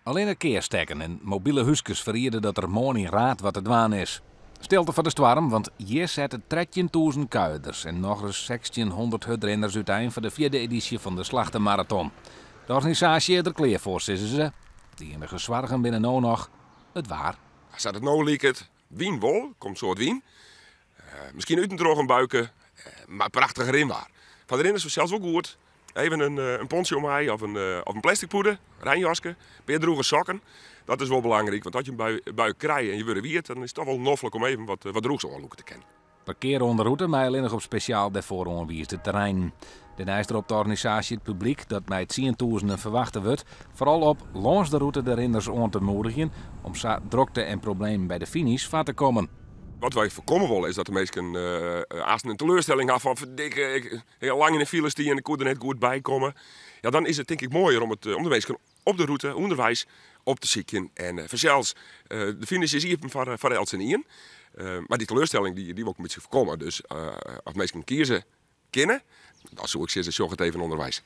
Allinne kearstekken en mobile húskes ferriede dat der moarn yn Raard wat te dwaan is. Stilte foar de stoarm, want hjir sette 13.000 kuierders en nochris 1600 hurdrinners útein foar de fjirde edysje fan de Slachtemaraton. De organisaasje is der klear foar, sizze se. De iennige soargen binne no noch it waar. Sa't it no liket, wyn wol, komt soad wyn. Miskien út en troch in buike, mar prachtich rinwaar. Foar de rinners fansels wol goed. Even in poncho mei of in plastic pûde, reinjaske, in pear drûge sokken. Dat is wol belangryk, want as je in bui krije en je wurde wiet, dan is it toch wol noflik om even wat drûchs oanlûke te kinnen. Parkeare oan de rûte mei allinnich op spesjaal dêrfoar oanwiisde terreinen. Dêrneist ropt de organisaasje it publyk, dat mei tsientûzenen ferwachte wurdt, foaral op lâns de rûte de rinners oan te moedigjen om sa drokte en problemen by de finish foar te kommen. Wat wy foarkomme wolle is dat de minsken aansten in teleurstelling ha fan ferdikke, ik ha lang yn de file stien, ik koe der net goed by komme. Ja, dan is it tink ik moaier om de minsken op de rûte ûnderweis op te sykjen. En fansels, de finish is iepen foar eltsenien. Mar dy teleurstelling dy wol ik in bytsje foarkomme. Dus as minsken kieze kinne, dan soe ik sizze, sjoch it even ûnderweis.